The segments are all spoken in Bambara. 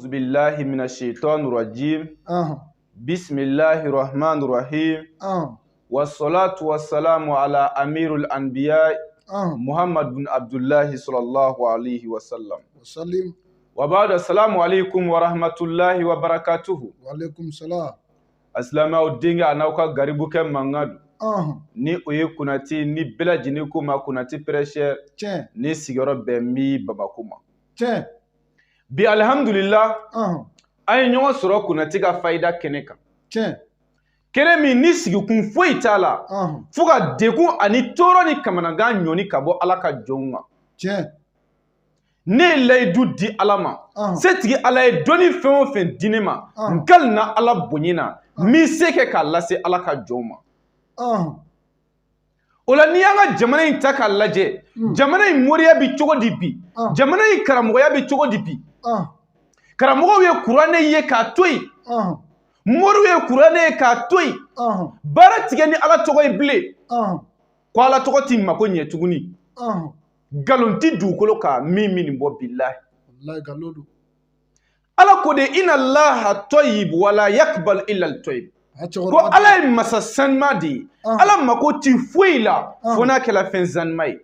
Billahi minash shaitani rajim. Bismillahir rahmanir rahim. Wassalatu wassalamu ala amirul anbiya Muhammad bin Abdullahi sallallahu alaihi wasallam. Wasalim. Wa ba'du, assalamu alaikum wa rahmatullahi wa barakatuhu. Wa alaikum salam. Asilamɛw denkɛ a n'aw ka garibukɛ mankan don. Ni o ye Konate ni bɛɛ lajɛlen ko ma Konate prêcheur. Tiɲɛ. Ni sigiyɔrɔ bɛn bi Bamakɔ ma. Tiɲɛ. Bi alihamudulila an ye ɲɔgɔn sɔrɔ Konate ka fayida kɛnɛ kan. Tiɲɛ. Kɛnɛ min ni sigikun foyi t'a la fo ka degun ani tɔɔrɔ ni kamanagan ɲɔni ka bɔ Ala ka jɔnw kan. Tiɲɛ. Ne ye layidu di Ala ma, setigi Ala ye dɔnni fɛn o fɛn di ne ma, n kalina Ala bonya na, n bɛ se kɛ k'a lase Ala ka jɔnw ma. O la n'i y'an ka jamana in ta k'a lajɛ, jamana in moriya bɛ cogo di bi, jamana in karamɔgɔya bɛ cogo di bi? Karamɔgɔw ye kuranɛ ye k'a to yen, moriw ye kuranɛ ye k'a to yen, baara tigɛ ni Ala tɔgɔ ye bilen, ko Ala tɔgɔ t'i mako ɲɛ tuguni. Nkalon ti dugukolo kan min min nin bɔ bilahi. Ala ko de inna Allaha tayyib wala yakbal illa al-tayyib. Ko Ala ye masa sanuma de ye, Ala mako ti foyi la fo n'a kɛla fɛn sanuma ye.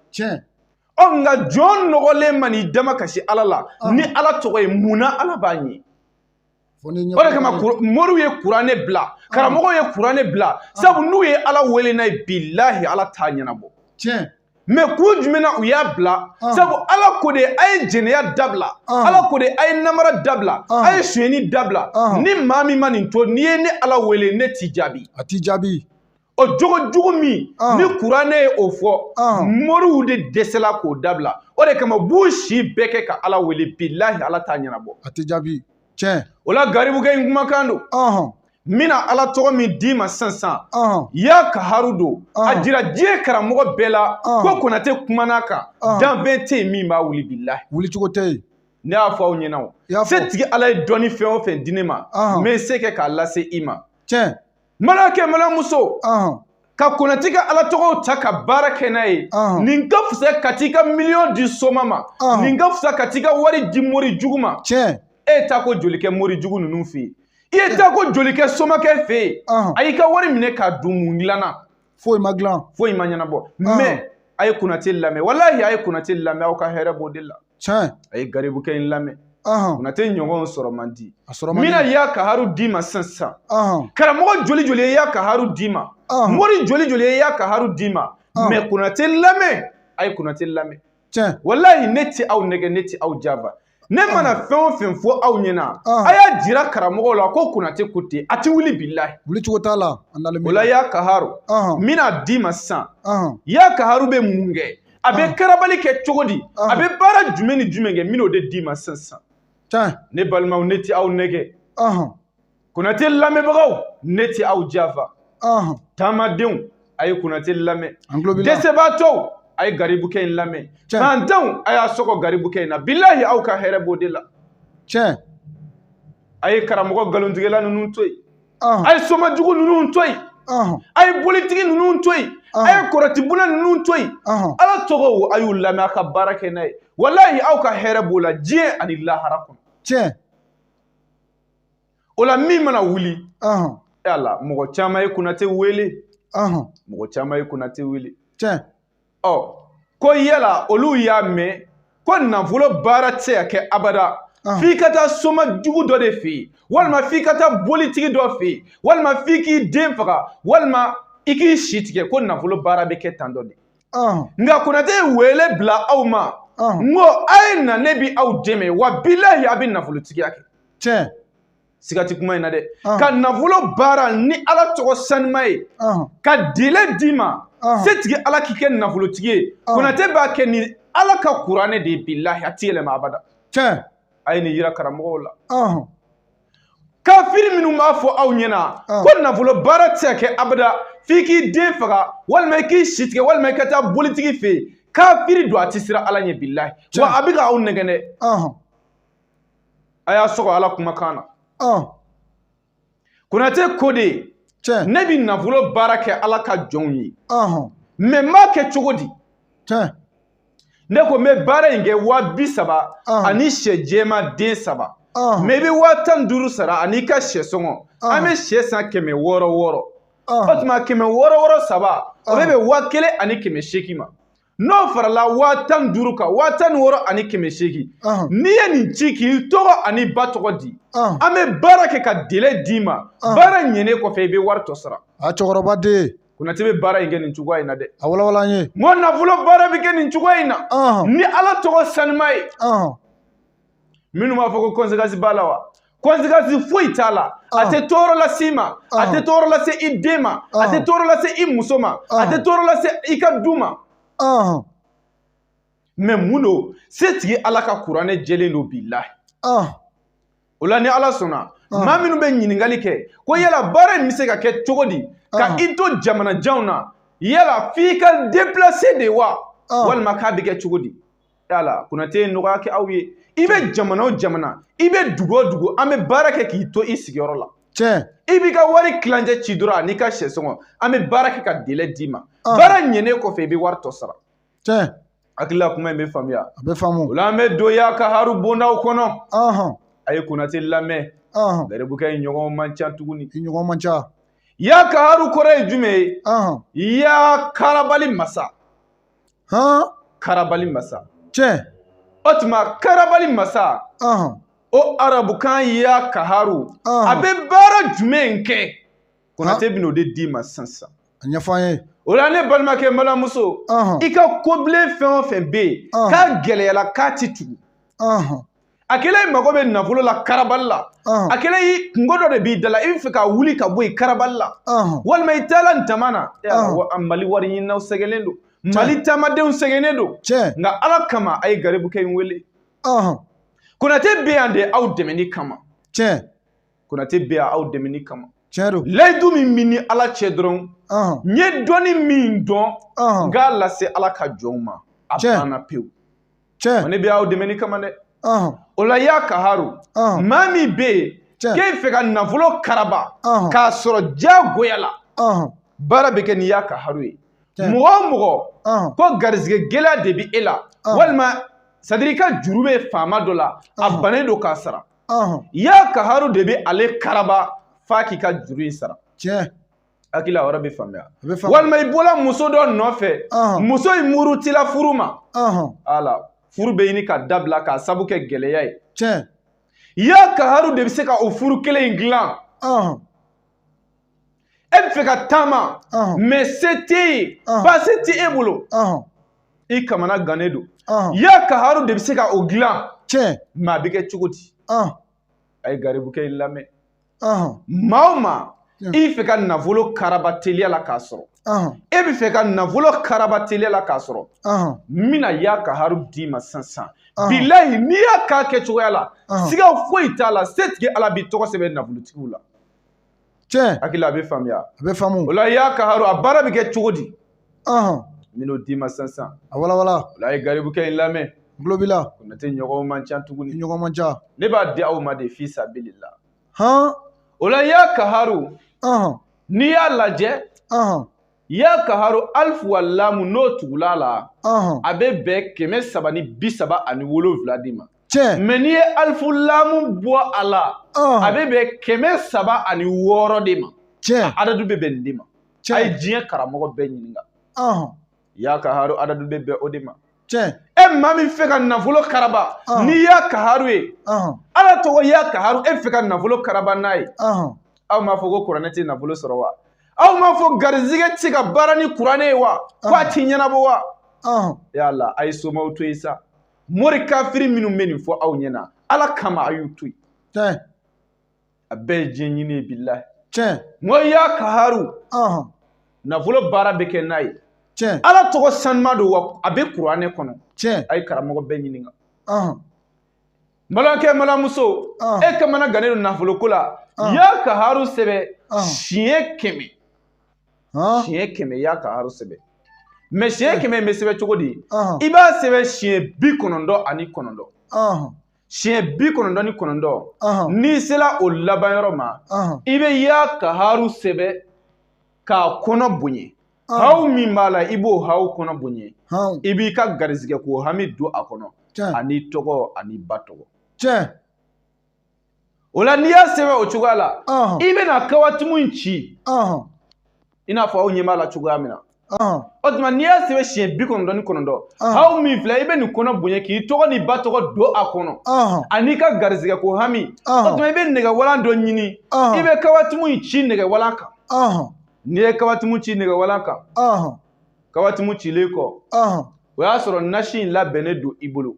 Ɔ nka jɔn nɔgɔlen man'i dama kasi Ala la ni Ala tɔgɔ ye, mun na Ala b'a ɲɛ? O de kama moriw ye kuranɛ bila, karamɔgɔw ye kuranɛ bila, sabu n'u ye Ala wele n'a ye bilahi Ala t'a ɲɛnabɔ. Mais kun jumɛn na u y'a bila? Sabu Ala ko de a ye jɛnɛya dabila, Ala ko de a ye namara dabila, a ye sonyɛni dabila. Ni maa min ma nin to, n'i ye ne Ala wele, ne t'i jaabi. A t'i jaabi. O jogo jugu min ni kuranɛ ye o fɔ, moriw de dɛsɛla k'o dabila. O de kama u b'u si bɛɛ kɛ ka Ala wele, bilahi Ala t'a ɲɛnabɔ. A t'i jaabi. Tiɲɛ. O la garibukɛ in kumakan don. N bɛna Ala tɔgɔ min d'i ma sisan sisan, ya kaharu don, a jira diɲɛ karamɔgɔ bɛɛ la ko Konate kumana kan, danfɛn tɛ yen min b'a wuli bilahi. Wulicogo tɛ yen. Ne y'a fɔ aw ɲɛna o. Setigi Ala ye dɔnni fɛn o fɛn di ne ma, n bɛ se kɛ k'a lase i ma. Tiɲɛ. Maliyɛnkɛ maliyɛnmuso, ka Konate ka Ala tɔgɔw ta ka baara kɛ n'a ye, nin ka fisa ka t'i ka miliyɔn di soma ma, nin ka fisa ka t'i ka wari di mori jugu ma. Tiɲɛ. E ye taa ko joli kɛ mori jugu ninnu fɛ yen? I ye taa ko joli kɛ somakɛ fɛ yen? A y'i ka wari minɛ k'a dun, mun dilanna? Foyi ma dilan. Foyi ma ɲɛnabɔ. Mais a ye Konate lamɛn, walahi a ye Konate lamɛn, aw ka hɛrɛ b'o de la. Tiɲɛ. A ye garibukɛ in lamɛn. Konate ɲɔgɔn sɔrɔ man di. A sɔrɔ man di. N bɛna ya kaharu d'i ma sisan sisan. Karamɔgɔ joli joli ye ya kaharu d'i ma? Mori joli joli ye ya kaharu d'i ma? Mais Konate lamɛn, a ye Konate lamɛn. Tiɲɛ. Walahi ne tɛ aw nɛgɛ, ne tɛ aw janfa. Ne mana fɛn o fɛn fɔ aw ɲɛna, a y'a jira karamɔgɔw la ko Konate ko ten, a tɛ wuli bilahi. Wulicogo t'a la. O la ya kaharu, n bɛna d'i ma sisan. Ya kaharu bɛ mun kɛ? A bɛ karabali kɛ cogo di? A bɛ baara jumɛn ni jumɛn kɛ? N bɛn'o de d'i ma sisan sisan. Ne balimaw, ne tɛ aw nɛgɛ. Konate lamɛnbagaw, ne tɛ aw janfa. Taamadenw, a ye Konate lamɛn. Dɛsɛbaatɔw, a ye garibukɛ in lamɛn. Fantanw, a y'a sɔgɔ garibukɛ in na. Bilahi aw ka hɛrɛ b'o de la. Tiɲɛ. A ye karamɔgɔ nkalontigɛla ninnu to yen. A ye somajugu ninnu to yen. A ye bolitigi ninnu to yen. A ye kɔrɔtibuna ninnu to yen. Ala tɔgɔw, a y'u lamɛn, a ka baara kɛ n'a ye. Walahi aw ka hɛrɛ b'o la diɲɛ ani lahara kɔnɔ. Tiɲɛ. O la min mana wuli, e Ala, mɔgɔ caman ye Konate wele. Mɔgɔ caman ye Konate wele. Tiɲɛ. Ɔ ko yala olu y'a mɛn ko nafolo baara tɛ se ka kɛ abada, f'i ka taa soma jugu dɔ de fɛ yen, walima f'i ka taa bolitigi dɔ fɛ yen, walima f'i k'i den faga, walima i k'i si tigɛ, ko nafolo baara bɛ kɛ tan dɔ de. Nka Konate ye wele bila aw ma, n ko a ye na, ne bi aw dɛmɛ, wa bilahi a bɛ nafolotigiya kɛ. Tiɲɛ. Siga ti kuma in na dɛ. Ka nafolo baara ni Ala tɔgɔ sanuma ye, ka délai d'i ma, setigi Ala k'i kɛ nafolotigi ye. Konate b'a kɛ ni Ala ka kuranɛ de ye, bilahi a ti yɛlɛma abada. Tiɲɛ. A ye nin yira karamɔgɔw la. Kafiri minnu b'a fɔ aw ɲɛna ko nafolo baara tɛ se ka kɛ abada, f'i k'i den faga, walima i k'i si tigɛ, walima i ka taa bolitigi fɛ yen. Kafiri don, a ti siran Ala ɲɛ bilahi. Wa a bɛ ka aw nɛgɛn dɛ. A y'a sɔgɔ Ala kumakan na. Konate ko de, ne bɛ nafolo baara kɛ Ala ka jɔnw ye. Mais n b'a kɛ cogo di? Ne ko n bɛ baara in kɛ 30 000 ani sɛ jɛman den 3. Mais i bɛ 15 000 sara ani i ka sɛ sɔngɔ. An bɛ sɛ san 600 600. O tuma 600 6 saba, o bɛ bɛn 1800 ma. N'o farala 15 000 kan, 16 800. N'i ye nin ci k'i tɔgɔ ani ba tɔgɔ di, an bɛ baara kɛ ka délai d'i ma. Baara ɲɛnen kɔfɛ, i bɛ wari tɔ sara. A cɛkɔrɔba den. Konate bɛ baara in kɛ nin cogoya in na dɛ. A walawala an ye. N ko nafolo baara bɛ kɛ nin cogoya in na ni Ala tɔgɔ sanuma ye. Minnu b'a fɔ ko conséquence b'a la wa, conséquence foyi t'a la. A tɛ tɔɔrɔ lase i ma, a tɛ tɔɔrɔ lase i den ma, a tɛ tɔɔrɔ lase i muso ma, a tɛ tɔɔrɔ lase i ka du ma. Mais mun don? Setigi Ala ka kuranɛ jɛlen don, bilahi. O la, ni Ala sɔnna, maa minnu bɛ ɲininkali kɛ ko yala baara in bɛ se ka kɛ cogo di ka i to jamanajanw na, yala f'i ka déplacer de wa, walima k'a bɛ kɛ cogo di? Yala Konate ye nɔgɔya kɛ aw ye. I bɛ jamana o jamana, i bɛ dugu o dugu, an bɛ baara kɛ k'i to i sigiyɔrɔ la. I b'i ka wari tilancɛ ci dɔrɔn ani ka sɛ sɔngɔ. An bɛ baara kɛ ka délai d'i ma. Baara ɲɛnen kɔfɛ, i bɛ wari tɔ sara. Hakilila kuma in bɛ faamuya? A bɛ faamu. O la, an bɛ don ya ka haru bondaw kɔnɔ. A ye Konate lamɛn. Garibukɛ in ɲɔgɔn man ca tuguni. I ɲɔgɔn man ca. Ya ka haru kɔrɔ ye jumɛn ye? Ya karabali masa. Karabali masa. O tuma karabali masa, o arabukan ya kaharu, a bɛ baara jumɛn kɛ? Konate bɛn'o de d'i ma sisan sisan. A ɲɛfɔ an ye. O la, ne balimakɛ, balimamuso, i ka kobilen fɛn o fɛn bɛ yen k'a gɛlɛyala, k'a ti tugu, a kɛlen i mago bɛ nafolo la karabali la, a kɛlen i kungo dɔ de b'i da la, i bɛ fɛ ka wuli ka bɔ yen karabali la, walima i taala ntama na, Mali wari ɲininaw sɛgɛnnen don, Mali taamadenw sɛgɛnnen don. Nka Ala kama, a ye garibukɛ in wele. Konate bɛ yan de aw dɛmɛni kama. Konate bɛ yan aw dɛmɛni kama. Tiɲɛ don. Layidu min bɛ ni Ala cɛ dɔrɔn, n ye dɔnni min dɔn, n k'a lase Ala ka jɔnw ma, a banna pewu. Ne bɛ aw dɛmɛni kama dɛ. O la, ya kaharu, maa min bɛ yen k'e fɛ ka nafolo karaba k'a sɔrɔ diyagoya la, baara bɛ kɛ ni ya kaharu ye. Mɔgɔ o mɔgɔ ko garizigɛ gɛlɛya de bɛ e la, walima c'est-à-dire i ka juru bɛ faama dɔ la, a bannen don k'a sara, ya kaharu de bɛ ale karaba f'a k'i ka juru in sara. Hakili la, yɔrɔ bɛ faamuya? Walima i bɔla muso dɔ nɔfɛ, muso in murutila furu ma, ala furu bɛ ɲini ka dabila k'a sabu kɛ gɛlɛya ye, ya kaharu de bɛ se ka o furu kelen in dilan. E bɛ fɛ ka taama, mais se t'e ye, baasi tɛ e bolo, i kamana gannen don, ya kaharu de bɛ se ka o dilan. Mais a bɛ kɛ cogo di? A ye garibukɛ in lamɛn. Maa o maa i fɛ ka nafolo karaba teliya la k'a sɔrɔ, e bɛ fɛ ka nafolo karaba teliya la k'a sɔrɔ, n bɛna ya kaharu d'i ma sisan sisan. Bilahi, n'i y'a k'a kɛcogoya la, siga foyi t'a la, setigi Ala b'i tɔgɔ sɛbɛn nafolotigiw la. Hakili a bɛ faamuya? A bɛ faamu. O la, ya kaharu, a baara bɛ kɛ cogo di? N bɛn'o d'i ma sisan sisan. A walawala. O la, a ye garibukɛ in lamɛn. N tulo b'i la. Konate ɲɔgɔn man ca tuguni. Ɲɔgɔn man ca. Ne b'a di aw ma de fi sabilillah. O la, ya kaharu, n'i y'a lajɛ, ya kaharu alifu wa lamu, n'o tugula la, a bɛ bɛn 337 de ma. Mais n'i ye alifu lamu bɔ a la, a bɛ bɛn 306 de ma. Adadu bɛ bɛn nin de ma. A ye diɲɛ karamɔgɔ bɛɛ ɲininka, ya kaharu adadu bɛ bɛn o de ma. E maa min fɛ ka nafolo karaba n'i ya kaharu ye, Ala tɔgɔ ya kaharu, e fɛ ka nafolo karaba n'a ye, aw m'a fɔ ko kuranɛ tɛ nafolo sɔrɔ wa? Aw m'a fɔ garizigɛ tɛ se ka baara ni kuranɛ ye wa? Ko a ti ɲɛnabɔ wa? Yala a ye somaw to yen sa. Mori kafiri minnu bɛ nin fɔ aw ɲɛna, Ala kama a y'u to yen. A bɛɛ ye diɲɛ ɲini ye, bilahi. N ko ya kaharu, nafolo baara bɛ kɛ n'a ye. Ala tɔgɔ sanuma don wa, a bɛ kuranɛ kɔnɔ. A ye karamɔgɔ bɛɛ ɲininka. N balimakɛ, n balimamuso, e kamana gannen don nafolo ko la, ya kaharu sɛbɛn siɲɛ 100. Siɲɛ 100 ya kaharu sɛbɛn. Mais siɲɛ 100 in bɛ sɛbɛn cogo di? I b'a sɛbɛn siɲɛ 99. Siɲɛ 99, n'i sera o laban yɔrɔ ma, i bɛ ya kaharu sɛbɛn k'a kɔnɔ bonya. Haw min b'a la, i b'o haw kɔnɔ bonya. I b'i ka garizigɛ ko hami don a kɔnɔ, ani tɔgɔ ani ba tɔgɔ. O la n'i y'a sɛbɛn o cogoya la, i bɛna kawatimu in ci i n'a fɔ aw ɲɛ b'a la cogoya min na. O tuma n'i y'a sɛbɛn siɲɛ 99, aw min filɛ, i bɛ nin kɔnɔ bonya k'i tɔgɔ n'i ba tɔgɔ don a kɔnɔ an'i ka garizigɛ ko hami. O tuma i bɛ nɛgɛwalan dɔ ɲini, i bɛ kawatimu in ci nɛgɛwalan kan. N'i ye kawatimu ci nɛgɛwalan kan, kawatimu cilen kɔ, o y'a sɔrɔ nasi in labɛnnen don i bolo.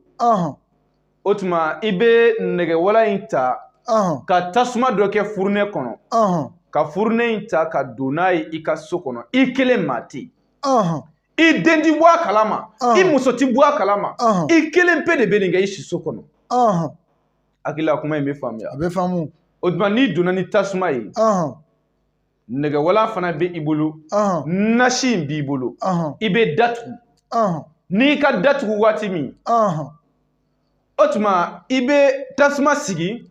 O tuma i bɛ nɛgɛwalan in ta ka tasuma dɔ kɛ furunɛ kɔnɔ, ka furunɛ in ta ka don n'a ye i ka so kɔnɔ. I kelen maa tɛ yen, i den ti bɔ a kalama, i muso ti bɔ a kalama, i kelen pe de bɛ nin kɛ i siso kɔnɔ. Hakili la kuma in bɛ faamuya. A bɛ faamu. O tuma n'i donna ni tasuma ye, nɛgɛwalan fana bɛ i bolo, nasi in b'i bolo, i bɛ datugu. N'i ka datugu waati min, o tuma i bɛ tasuma sigi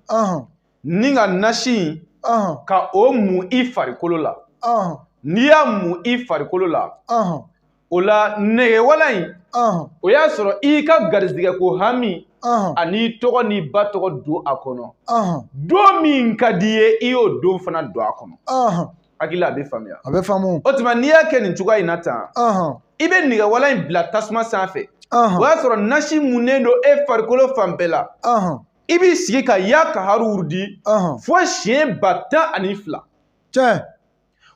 ni ka nasi in ka o mun i farikolo la. N'i y'a mun i farikolo la, o la nɛgɛwalan in, o y'a sɔrɔ i ka garizigɛ ko hami ani tɔgɔ n'i ba tɔgɔ don a kɔnɔ. Don min ka di i ye, i y'o don fana don a kɔnɔ. Hakili a bɛ faamuya. A bɛ faamu. O tuma n'i y'a kɛ nin cogoya in na tan, i bɛ nɛgɛwalan in bila tasuma sanfɛ. O y'a sɔrɔ nasi munnen don e farikolo fan bɛɛ la. I b'i sigi ka ya kaharu wurudi fo siɲɛ 10000. Tiɲɛ.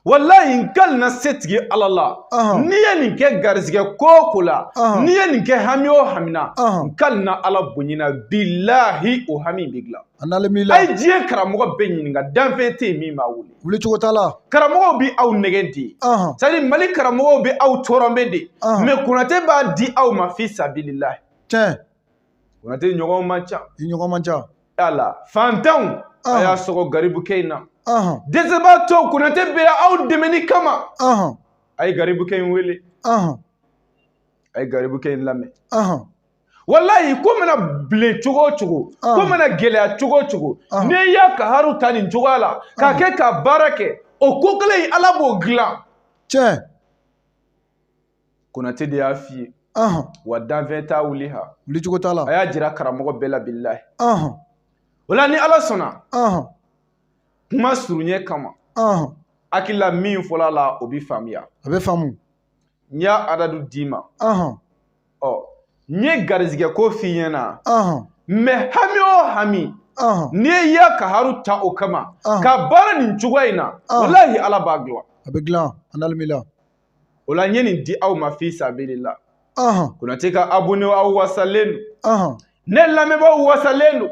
Walahi n kalina setigi Ala la, n'i ye nin kɛ garizigɛ ko o ko la, n'i ye nin kɛ hami o hami na, n kalina Ala bonyana, bilahi o hami bɛ dilan. A nalen b'i la. A ye diɲɛ karamɔgɔ bɛɛ ɲininka, danfɛn tɛ yen min b'a wele. Wuli cogo t'a la. Karamɔgɔw bɛ aw nɛgɛn de. C'est à dire Mali karamɔgɔw bɛ aw tɔɔrɔ de. Mais Konate b'a di aw ma fi sabililahi. Tiɲɛ. Konate ɲɔgɔn man ca. I ɲɔgɔn man ca. Ala fantanw, a y'a sɔgɔ garibukɛ in na. Dɛsɛbaatɔw, Konate bɛ aw dɛmɛni kama. A ye garibukɛ in wele. A ye garibukɛ in lamɛn. Walayi ko mana bilen cogo o cogo, ko mana gɛlɛya cogo o cogo, n'i y'a kaharu ta nin cogoya la k'a kɛ ka baara kɛ, o ko kelen in Ala b'o dilan. Tiɲɛ. Konate de y'a f'i ye. Wa danfɛn t'a wuli ha. Wuli cogo t'a la. A y'a jira karamɔgɔ bɛɛ la bilahi. O la ni Ala sɔnna, kuma surunya kama, hakili la min fɔla la o bɛ faamuya. A bɛ faamu. N y'a adadu d'i ma. Ɔ n ye garizigɛ ko f'i ɲɛna. Mais hami o hami, n'i ye ya kaharu ta o kama, ka baara nin cogoya in na, walahi Ala b'a dilan. A bɛ dilan, a nalen b'i la. O la n ye nin di aw ma fi sabilila. Konate ka abonné aw wasalen don. Ne lamɛnbaaw wasalen don.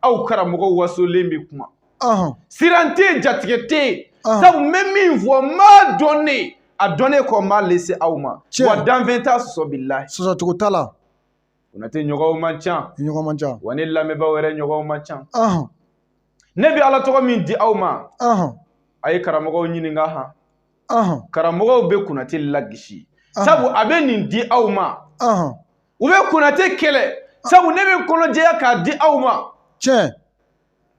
Aw karamɔgɔw wasolen bɛ kuma. Siran tɛ yen, jatigɛ tɛ yen. Sabu n bɛ min fɔ, n b'a dɔn ne. A dɔnnen kɔ, n b'a lase aw ma. Wa danfɛn t'a sɔsɔ bilahi. Sɔsɔcogo t'a la. Konate ɲɔgɔnw man ca. Ɲɔgɔn man ca. Wa ne lamɛnbaaw yɛrɛ ɲɔgɔnw man ca. Ne bɛ Ala tɔgɔ min di aw ma, a ye karamɔgɔw ɲininka han. Karamɔgɔw bɛ Konate lagisi. Sabu a bɛ nin di aw ma. U bɛ Konate kɛlɛ. Sabu ne bɛ kɔnɔjɛya k'a di aw ma. Tiɲɛ.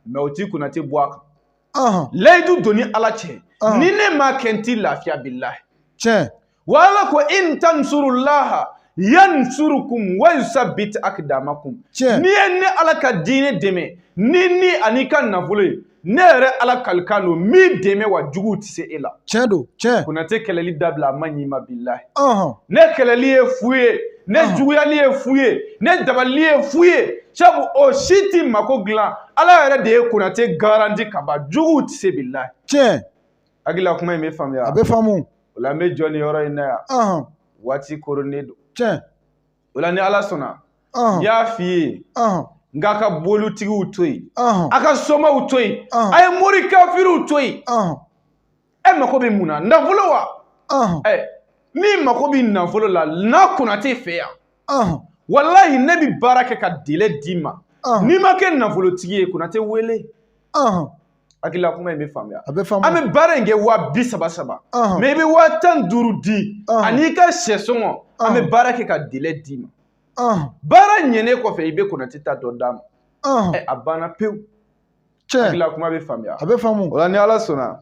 Mais o ti Konate bɔ a kan. Layidu donni Ala cɛ. Ni ne ma kɛ n ti lafiya bilahi. Tiɲɛ. Wa Ala ko in tansurullaha yansurukum wa yusabbit akdamakum. Tiɲɛ. N'i ye ne Ala ka diinɛ dɛmɛ ni ani ka nafolo ye, ne yɛrɛ Ala kalikan don n b'i dɛmɛ wa juguw tɛ se e la. Tiɲɛ don, tiɲɛ. Konate kɛlɛli dabila a ma ɲi ma bilahi. Ne kɛlɛli ye fu ye, ne juguyali ye fu ye, ne dabali ye fu ye. Sabu o si ti mako dilan. Ala yɛrɛ de ye Konate garanti ka ban, juguw tɛ se bilahi. Tiɲɛ. Hakili la kuma in bɛ faamuya. A bɛ faamu. O la n bɛ jɔ nin yɔrɔ in na yan. Waati koronnen don. Tiɲɛ. O la ni Ala sɔnna, n y'a f'i ye, n k'a ka bolitigiw to yen, a ka somaw to yen, a ye mori kafiriw to yen. E mako bɛ mun na? Nafolo wa? Ɛ, n'i mako bɛ nafolo la, n'a Konate fɛ yan, walahi ne bɛ baara kɛ ka délai d'i ma. N'i ma kɛ nafolotigi ye, Konate wele. Hakili la kuma in bɛ faamuya. A bɛ faamu. An bɛ baara in kɛ 30,000. Mais i bɛ 15,000 di ani i ka sɛ sɔngɔ, an bɛ baara kɛ ka délai d'i ma. Baara ɲɛnen kɔfɛ, i bɛ Konate ta dɔ d'a ma. Ɛ, a banna pewu. Tiɲɛ. Hakili la kuma bɛ faamuya. A bɛ faamu. O la ni Ala sɔnna,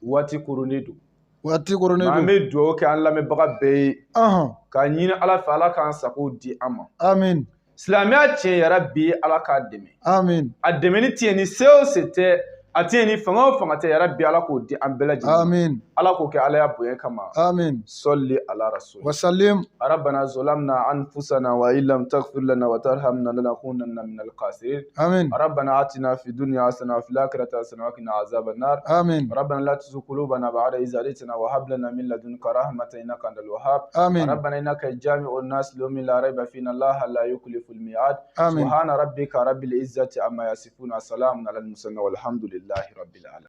waati koronnen don. Waati koronnen don. An bɛ dugawu kɛ an lamɛnbaga bɛɛ ye. K'a ɲini Ala fɛ, Ala k'an sago di an ma. Amin. Silamɛya tiɲɛ, yarabi, Ala k'a dɛmɛ. Amin. A dɛmɛni tiɲɛ ni se o se tɛ, a tiɲɛ ni fanga o fanga tɛ, yarabi, Ala k'o di an bɛɛ lajɛlen ma. Amin. Ala k'o kɛ Ala ya bonya kama. Amin. صل على رسول. وسلم. ربنا ظلمنا أنفسنا وإن لم تغفر لنا وترحمنا لنكونن من الخاسرين. Amin. ربنا آتنا في الدنيا حسنة وفي الآخرة حسنة وقنا عذاب النار. Amin. ربنا لا تزغ قلوبنا بعد إذ هديتنا وهب لنا من لدنك رحمة إنك أنت الوهاب. Amin. ربنا إنك جامع الناس ليوم لا ريب فيه إن الله لا يخلف الميعاد. Amin. سبحان ربك رب العزة عما يصفون، سلام على المرسلين والحمد لله رب العالمين.